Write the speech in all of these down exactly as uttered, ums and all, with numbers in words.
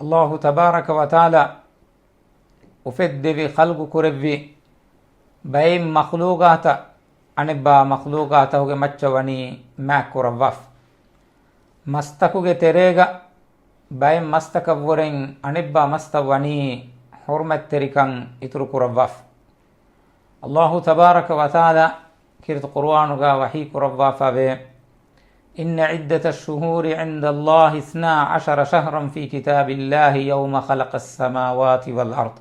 ﷲ ތަބާރަކަ ވަތަޢާލާ އުފެއްދެވި، ޚަލްޤު ކުރެއްވި ބައެއް މަޚްލޫޤާތަށް އަނެއްބާ މަޚްލޫޤާތަކުގެ މައްޗަށް ވަނީ މާތް ކުރައްވާފަ. މަސްތަކުގެ ތެރޭގަ ބައެއް މަސްތަކަށްވުރެން އަނެއްބާ މަސްތައް ވަނީ ޙުރުމަތްތެރިކަން އިތުރު ކުރައްވާފަ. ﷲ ތަބާރަކަ ވަތަޢާލާ ކީރިތި ޤުރުއާނުގަ ވަޙީ ކުރައްވާފަވޭ، إن عدة الشهور عند الله اثنا عشر شهرا في كتاب الله يوم خلق السماوات والأرض.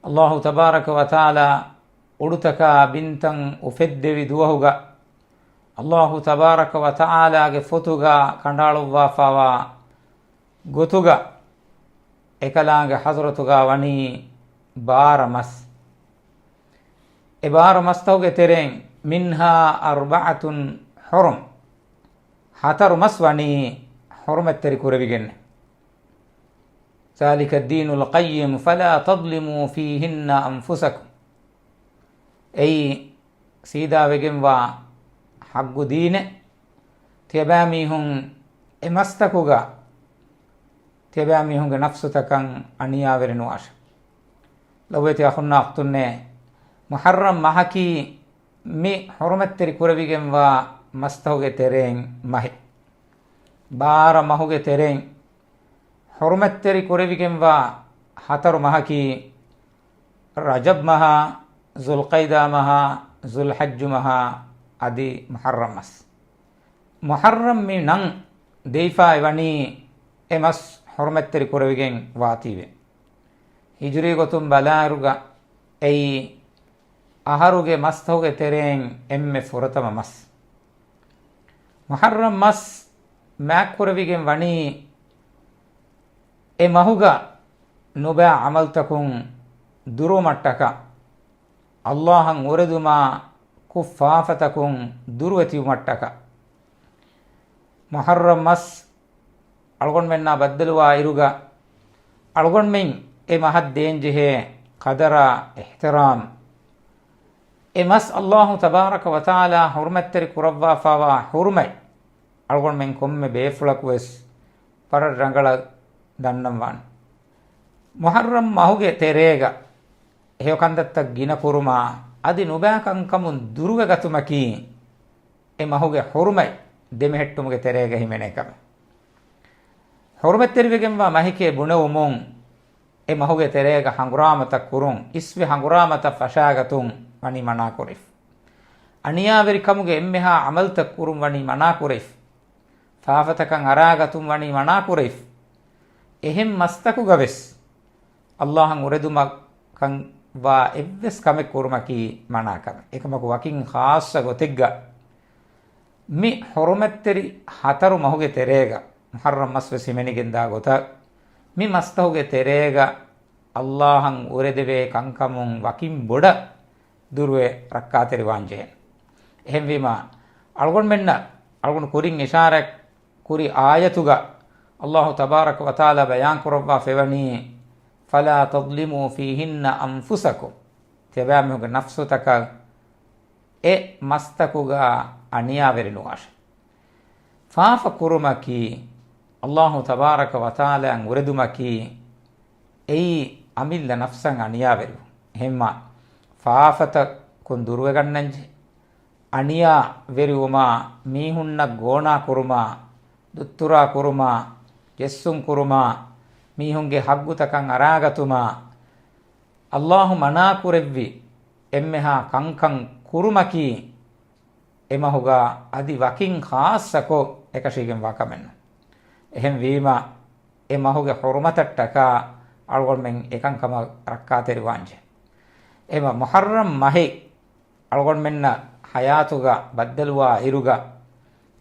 ﷲ ތަބާރަކަ ވަތަޢާލާ އުޑުތަކާ ބިންތައް އުފެއްދެވި ދުވަހުގަ، ﷲ ތަބާރަކަ ވަތަޢާލާގެ ފޮތުގަ ކަނޑައަޅުއްވާފަވާ ގޮތުގަ، އެކަލާނގެ ޙަޟްރަތުގަ ވަނީ ބާރަ މަސް. އެ ބާރަ މަސްތަކުގެ ތެރެއިން، منها أربعة حرم، ހަތަރު މަސް ވަނީ ޙުރުމަތްތެރި ކުރެވިގެންނެ. ذلك الدين القيم فلا تظلموا فيهن أنفسكم. އެއީ ސީދާވެގެންވާ ޙައްޤު ދީނެއް. ތިޔަބައިމީހުން އެ މަސްތަކުގަ ތިޔަބައިމީހުންގެ ނަފްސުތަކަށް އަނިޔާވެރި ނުވާށެވެ. ލޮބުވެތި އަޚުންނާ އުޚްތުންނޭ، މުޙައްރަމް މަހަކީ މި ޙުރުމަތްތެރި ކުރެވިގެންވާ މަސްތަކުގެ ތެރެއިން މަހެއް. ބާރަ މަހުގެ ތެރެއިން ޙުރުމަތްތެރި ކުރެވިގެންވާ ހަތަރު މަހަކީ، ރަޖަބް މަހާ، ޒުލްޤަޢިދާ މަހާ، ޒުލްޙައްޖު މަހާ، އަދި މުޙައްރަމް މަސް. މުޙައްރަމް މި ނަން ދެވިފައި ވަނީ އެ މަސް ޙުރުމަތްތެރި ކުރެވިގެން ވާތީވެ. ހިޖުރީ ގޮތުން ބަލާއިރުގަ އެއީ އަހަރުގެ މަސްތަކުގެ ތެރެއިން އެންމެ ފުރަތަމަ މަސް. މުޙައްރަމް މަސް މާތްކުރެވިގެން ވަނީ އެ މަހުގަ ނުބައި ޢަމަލުތަކުން ދުރުވުމަށްޓަކާ، ﷲ އަށް އުރެދުމާ ކުށް ފާފަތަކުން ދުރުވެތިވުމަށްޓަކާ. މުޙައްރަމް މަސް އަޅުގަނޑުމެންނާ ބައްދަލުވާ އިރުގަ، އަޅުގަނޑުމެން އެ މަހަށް ދޭންޖެހޭ ޤަދަރާ އިޙްތިރާމް، އެ މަސް ﷲ ތަބާރަކަ ވަތަޢާލާ ޙުރުމަތްތެރި ކުރައްވާފައިވާ ޙުރުމަތް އަޅުގަނޑުމެން ކޮންމެ ބޭފުޅަކުވެސް ވަރަށް ރަނގަޅަށް ދަންނަންވާނެ. މުޙައްރަމް މަހުގެ ތެރޭގަ ހެޔޮ ކަންތައްތައް ގިނަ ކުރުމާ، އަދި ނުބައި ކަންކަމުން ދުރުވެގަތުމަކީ، އެ މަހުގެ ޙުރުމަތް ދެމެހެއްޓުމުގެ ތެރޭގަ ހިމެނޭ ކަމެއް. ޙުރުމަތްތެރިވެގެންވާ މަހެކޭ ބުނެވުމުން، އެ މަހުގެ ތެރޭގަ ހަނގުރާމަތައް ކުރުން، އިސްވި ހަނގުރާމަތައް ފަށާގަތުން ވަނީ މަނާކުރެވިފަ. އަނިޔާވެރިކަމުގެ އެންމެހާ ޢަމަލުތައް ކުރުން ވަނީ މަނާކުރެވިފަ. ފާފަތަކަށް އަރާގަތުން ވަނީ މަނާކުރެވިފަ. އެހެން މަސްތަކުގަވެސް ﷲ އަށް އުރެދުމަކަށް ވާ އެއްވެސް ކަމެއް ކުރުމަކީ މަނާ ކަމެއް. އެކަމަކު ވަކިން ޚާއްޞަ ގޮތެއްގަ މި ޙުރުމަތްތެރި ހަތަރު މަހުގެ ތެރޭގަ، މުޙައްރަމް މަސް ވެސް ހިމެނިގެންދާ ގޮތަށް، މި މަސްތަކުގެ ތެރޭގަ ﷲ އަށް އުރެދެވޭ ކަންކަމުން ވަކިން ބޮޑަށް ދުރުވެ ރައްކާތެރިވާން ޖެހޭނެ. އެހެންވީމާ، އަޅުގަނޑުމެންނަށް އަޅުގަނޑު ކުރިން އިޝާރާތް ކުރި އާޔަތުގަ ﷲ ތަބާރަކަ ވަތަޢާލާ ބަޔާން ކުރައްވާ ފެވަނީ، فلا تظلموا فيهن أنفسكم، ތިޔަބައިމީހުންގެ ނަފްސުތަކަށް އެ މަސްތަކުގަ އަނިޔާވެރި ނުވާށެވެ. ފާފަ ކުރުމަކީ، ﷲ ތަބާރަކަ ވަތަޢާލާ އަށް އުރެދުމަކީ، އެއީ އަމިއްލަ ނަފްސަށް އަނިޔާވެރިވުން. އެހެންމާ، ފާފަތަކުން ދުރުވެގަންނަންޖެހޭ. އަނިޔާވެރިވުމާ، މީހުންނަށް ގޯނާ ކުރުމާ، ދުއްތުރާ ކުރުމާ، ޖެއްސުން ކުރުމާ، މީހުންގެ ހައްގުތަކަށް އަރާގަތުމާ، ﷲ މަނާކުރެއްވި އެންމެހާ ކަންކަން ކުރުމަކީ، އެ މަހުގަ އަދި ވަކިން ޚާއްޞަކޮށް އެކަށީގެންވާ ކަމެއް ނޫން. އެހެންވީމަ، އެ މަހުގެ ޙުރުމަތަށްޓަކާ އަޅުގަނޑުމެން އެކަންކަމަށް ރައްކާތެރިވާންޖެހޭ. އެހެންމަ މުޙައްރަމް މަހެއް އަޅުގަނޑުމެންނަށް ޙަޔާތުގަ ބައްދަލުވާ އިރުގަ،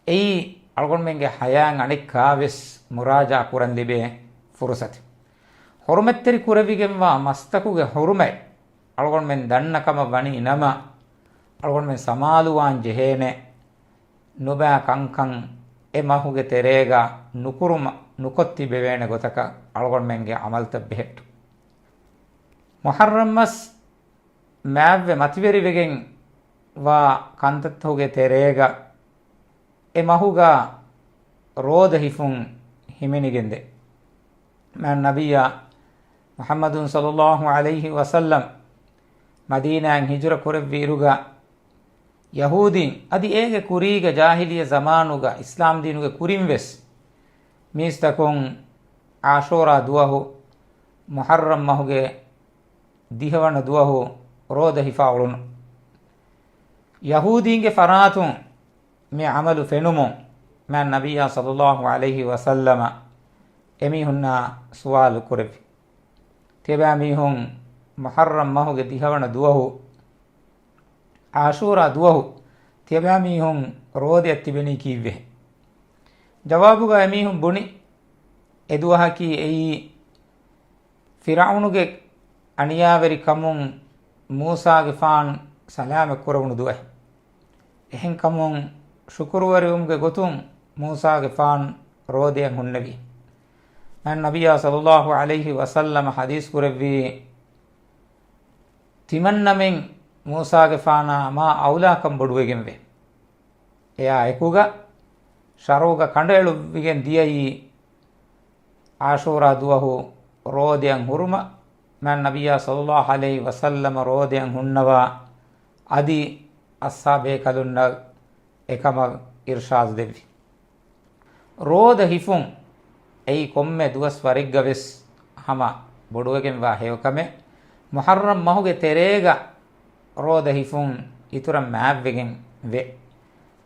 އެއީ އަޅުގަނޑުމެންގެ ޙަޔާތް އަނެއްކާވެސް މުރާޖާ ކުރަން ލިބޭ ފުރުޞަތެއް. ޙުރުމަތްތެރި ކުރެވިގެންވާ މަސްތަކުގެ ޙުރުމަތް އަޅުގަނޑުމެން ދަންނަ ކަމަށް ވަނީ ނަމަ، އަޅުގަނޑުމެން ސަމާލުވާން ޖެހޭނެ، ނުބައި ކަންކަން އެ މަހުގެ ތެރޭގަ ނުކުރުމަށް، ނުކޮށް ތިބެވޭނެ ގޮތަކަށް އަޅުގަނޑުމެންގެ ޢަމަލުތައް ބެހެއްޓުން. މުޙައްރަމް މަސް މާތްވެ މަތިވެރިވެގެން ވާ ކަންތައްތަކުގެ ތެރޭގަ އެ މަހުގަ ރޯދަ ހިފުން ހިމެނިގެންދޭ. މާތް ނަބިއްޔާ މުޙައްމަދު ޞައްލައްލާހު ޢަލައިހި ވަސައްލަމް މަދީނާއިން ހިޖުރަ ކުރެއްވި އިރުގަ، ޔަހޫދީން އަދި އޭގެ ކުރީގެ ޖާހިލިއްޔަ ޒަމާނުގަ އިސްލާމްދީނުގެ ކުރިން ވެސް މީސްތަކުން ޢާޝޫރާ ދުވަހު، މުޙައްރަމް މަހުގެ ދިހަވަނަ ދުވަހު ރޯދަ ހިފާ އުޅުނު. ޔަހޫދީންގެ ފަރާތުން މި ޢަމަލު ފެނުމުން މާތް ނަބިއްޔާ ޞައްލައްލާހު ޢަލައިހި ވަސައްލަމަ އެމީހުންނާ ސުވާލު ކުރެއްވި. ތިޔަބައިމީހުން މުޙައްރަމް މަހުގެ ދިހަވަނަ ދުވަހު، ޢާޝޫރާ ދުވަހު ތިޔަބައިމީހުން ރޯދައަށް ތިބެނީ ކީއްވެ؟ ޖަވާބުގަ އެމީހުން ބުނި، އެ ދުވަހަކީ އެއީ ފިރްޢައުނުގެ އަނިޔާވެރިކަމުން މޫސާގެފާނު ސަލާމަތް ކުރެވުނު ދުވަހެއް. އެހެންކަމުން ޝުކުރުވެރިވުމުގެ ގޮތުން މޫސާގެފާނު ރޯދައަށް ހުންނެވި. މާތް ނަބިއްޔާ ޞައްލައްލާހު ޢަލައިހި ވަސައްލަމަ ޙަދީޘް ކުރެއްވީ، ތިމަންނަމެން މޫސާގެފާނާ މާ އައުލާކަން ބޮޑުވެގެންވޭ. އެއާ އެކުގަ ޝަރުޢުގަ ކަނޑައެޅުއްވިގެން ދިޔައީ ޢާޝޫރާ ދުވަހު ރޯދައަށް ހުރުމަށް، މާތް ނަބިއްޔާ ޞައްލައްލާހު ޢަލައިހި ވަސައްލަމަ ރޯދައަށް ހުންނަވާ އަދި އަޞްޙާބޭކަލުންނަށް އެކަމަށް އިރްޝާދު ދެއްވި. ރޯދަ ހިފުން އެއީ ކޮންމެ ދުވަސް ވަރެއްގަ ވެސް ހަމަ ބޮޑުވެގެންވާ ހެޔޮކަމެއް. މުޙައްރަމް މަހުގެ ތެރޭގަ ރޯދަ ހިފުން އިތުރަށް މާތްވެގެން ވޭ.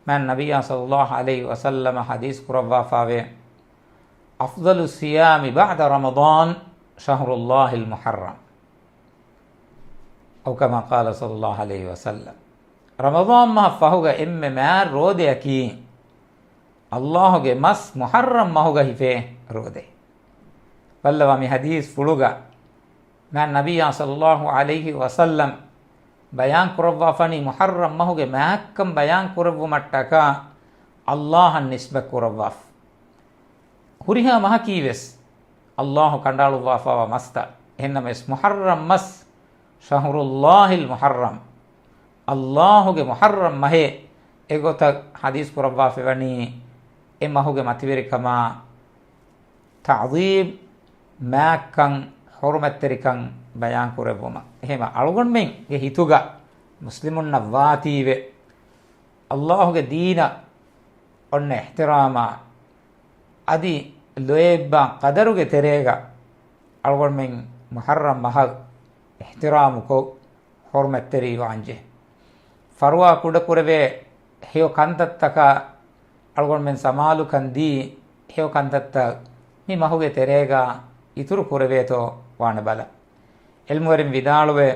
މާތް ނަބިއްޔާ ޞައްލައްލާހު ޢަލައިހި ވަސައްލަމަ ޙަދީޘް ކުރައްވާފާވޭ، أفضل الصيام بعد رمضان شهر الله المحرم، أو كما قال صلى الله عليه وسلم. ރަމަޟާން މަހަށް ފަހުގަ އެންމެ މާތް ރޯދަޔަކީ، ﷲ ގެ މަސް މުޙައްރަމް މަހުގަ ހިފޭ ރޯދައެއް. ބައްލަވާ މި ޙަދީޘްފުޅުގަ މާތް ނަބިއްޔާ ޞައްލައްލާހު ޢަލައިހި ވަސައްލަމް ބަޔާން ކުރައްވާފަނީ، މުޙައްރަމް މަހުގެ މާތްކަން ބަޔާން ކުރެއްވުމަށްޓަކާ ﷲ އަށް ނިސްބަތް ކުރައްވާފަ. ހުރިހާ މަހަކީ ވެސް ﷲ ކަނޑައަޅުއްވާފައިވާ މަސްތައް. އެހެންނަމަވެސް، މުޙައްރަމް މަސް، شهر الله المحرم، ﷲ ގެ މުޙައްރަމް މަހޭ. އެގޮތަށް ޙަދީޘް ކުރައްވާފައިވަނީ، އެ މަހުގެ މަތިވެރިކަމާ ތަޢުޒީމް، މާތްކަން، ޙުރުމަތްތެރިކަން ބަޔާން ކުރެއްވުމަށް. އެހެންވީމަ، އަޅުގަނޑުމެންގެ ހިތުގަ މުސްލިމުންނަށް ވާތީވެ، ﷲ ގެ ދީނަށް އޮންނަ އިޙްތިރާމާ، އަދި ލޯތްބާ ޤަދަރުގެ ތެރޭގަ އަޅުގަނޑުމެން މުޙައްރަމް މަހަށް އިޙްތިރާމުކޮށް، ޙުރުމަތްތެރިވާންޖެހޭ. ފަރުވާ ކުޑަކުރެވޭ ހެޔޮ ކަންތައްތަކަށް އަޅުގަނޑުމެން ސަމާލުކަން ދީ، ހެޔޮ ކަންތައްތައް މި މަހުގެ ތެރޭގަ އިތުރު ކުރެވޭތޯ ވާނެ ބަލަން. ޢިލްމުވެރިން ވިދާޅުވޭ،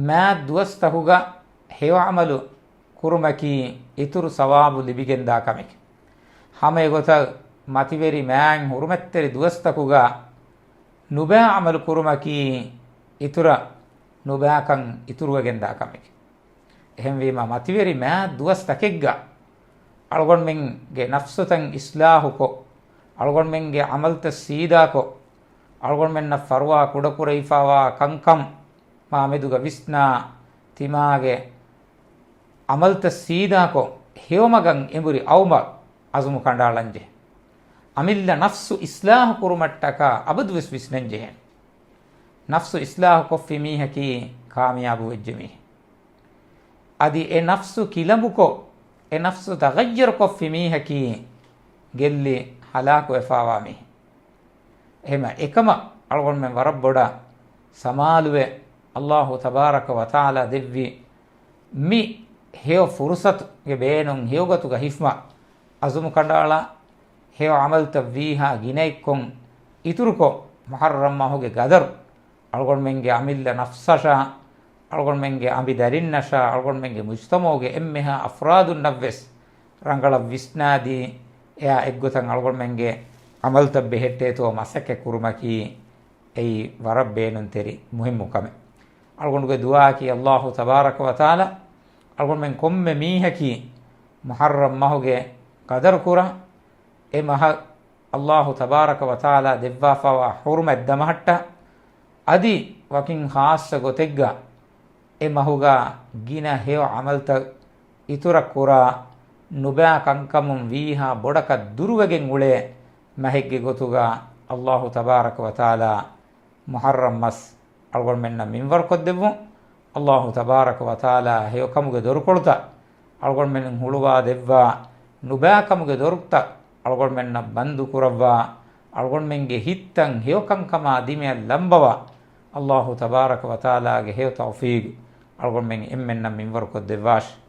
މާތް ދުވަސްތަކުގަ ހެޔޮ ޢަމަލު ކުރުމަކީ އިތުރު ސަވާބު ލިބިގެންދާ ކަމެކެވެ. ހަމަ އެގޮތަށް މަތިވެރި މާތް ޙުރުމަތްތެރި ދުވަސްތަކުގަ ނުބައި ޢަމަލު ކުރުމަކީ އިތުރަށް ނުބައިކަން އިތުރުވެގެންދާ ކަމެކެވެ. އެހެންވީމަ، މަތިވެރި މާތް ދުވަސްތަކެއްގަ އަޅުގަނޑުމެންގެ ނަފްސުތައް އިޞްލާޙުކޮށް، އަޅުގަނޑުމެންގެ ޢަމަލުތައް ސީދާކޮށް، އަޅުގަނޑުމެންނަށް ފަރުވާ ކުޑަކުރެވިފައިވާ ކަންކަން މާމެދުގަ ވިސްނާ، ތިމާގެ ޢަމަލުތައް ސީދާކޮށް، ހެޔޮމަގަށް އެނބުރި އައުމަށް ޢަޒުމު ކަނޑައަޅަންޖެހޭ. އަމިއްލަ ނަފްސު އިޞްލާޙު ކުރުމަށްޓަކާ އަބަދުވެސް ވިސްނަންޖެހޭނެ. ނަފްސު އިޞްލާޙު ކޮށްފި މީހަކީ ކާމިޔާބު ވެއްޖެ މީހެއް. އަދި އެ ނަފްސު ކިލަނބުކޮށް، އެ ނަފްސު ތަޣައްޔަރު ކޮށްފި މީހަކީ ގެއްލި ހަލާކުވެފައިވާ މީހެއް. އެހެންވީމަ، އެކަމަށް އަޅުގަނޑުމެން ވަރަށް ބޮޑަށް ސަމާލުވެ، ﷲ ތަބާރަކަ ވަތަޢާލާ ދެއްވި މި ހެޔޮ ފުރުޞަތުގެ ބޭނުން ހެޔޮގޮތުގަ ހިފުމަށް ޢަޒުމު ކަނޑައަޅާ، ހެޔޮ ޢަމަލުތައް ވީހާ ގިނައެއްކޮށް އިތުރުކޮށް، މުޙައްރަމް މަހުގެ ޤަދަރު އަޅުގަނޑުމެންގެ އަމިއްލަ ނަފްސަށާ، އަޅުގަނޑުމެންގެ އަނބިދަރިންނަށާ، އަޅުގަނޑުމެންގެ މުޖްތަމަޢުގެ އެންމެހާ އަފްރާދުންނަށްވެސް ރަނގަޅަށް ވިސްނާދީ، އެއާ އެއްގޮތަށް އަޅުގަނޑުމެންގެ ޢަމަލުތައް ބެހެއްޓޭތޯ މަސައްކަތް ކުރުމަކީ، އެއީ ވަރަށް ބޭނުންތެރި މުހިއްމު ކަމެއް. އަޅުގަނޑުގެ ދުޢާއަކީ، ﷲ ތަބާރަކަ ވަތަޢާލާ އަޅުގަނޑުމެން ކޮންމެ މީހަކީ މުޙައްރަމް މަހުގެ ޤަދަރު ކުރާ، އެ މަހަށް ﷲ ތަބާރަކަ ވަތަޢާލާ ދެއްވާފައިވާ ޙުރުމަތް ދަމަހައްޓާ، އަދި ވަކިން ޚާއްޞަ ގޮތެއްގަ އެ މަހުގަ ގިނަ ހެޔޮ ޢަމަލުތައް އިތުރަށް ކުރާ، ނުބައި ކަންކަމުން ވީހާ ބޮޑަކަށް ދުރުވެގެން އުޅޭ މަހެއްގެ ގޮތުގަ އައްލާހު ތަބާރަކަ ވަތަޢާލާ މުޙައްރަމް މަސް އަޅުގަނޑުމެންނަށް މިންވަރުކޮށްދެއްވުން. އައްލާހު ތަބާރަކަ ވަތަޢާލާ ހެޔޮކަމުގެ ދޮރުކޮޅުތައް އަޅުގަނޑުމެން ހުޅުވާ ދެއްވާ، ނުބައިކަމުގެ ދޮރުތައް އަޅުގަނޑުމެންނަށް ބަންދު ކުރައްވާ، އަޅުގަނޑުމެންގެ ހިތްތައް ހެޔޮކަންކަމާ ދިމަޔަށް ލަނބަވާ، އައްލާހު ތަބާރަކަ ވަތަޢާލާގެ ހެޔޮ ތައުފީގު އަޅުގަނޑުމެން އެންމެންނަށް މިންވަރުކޮށްދެއްވާށި.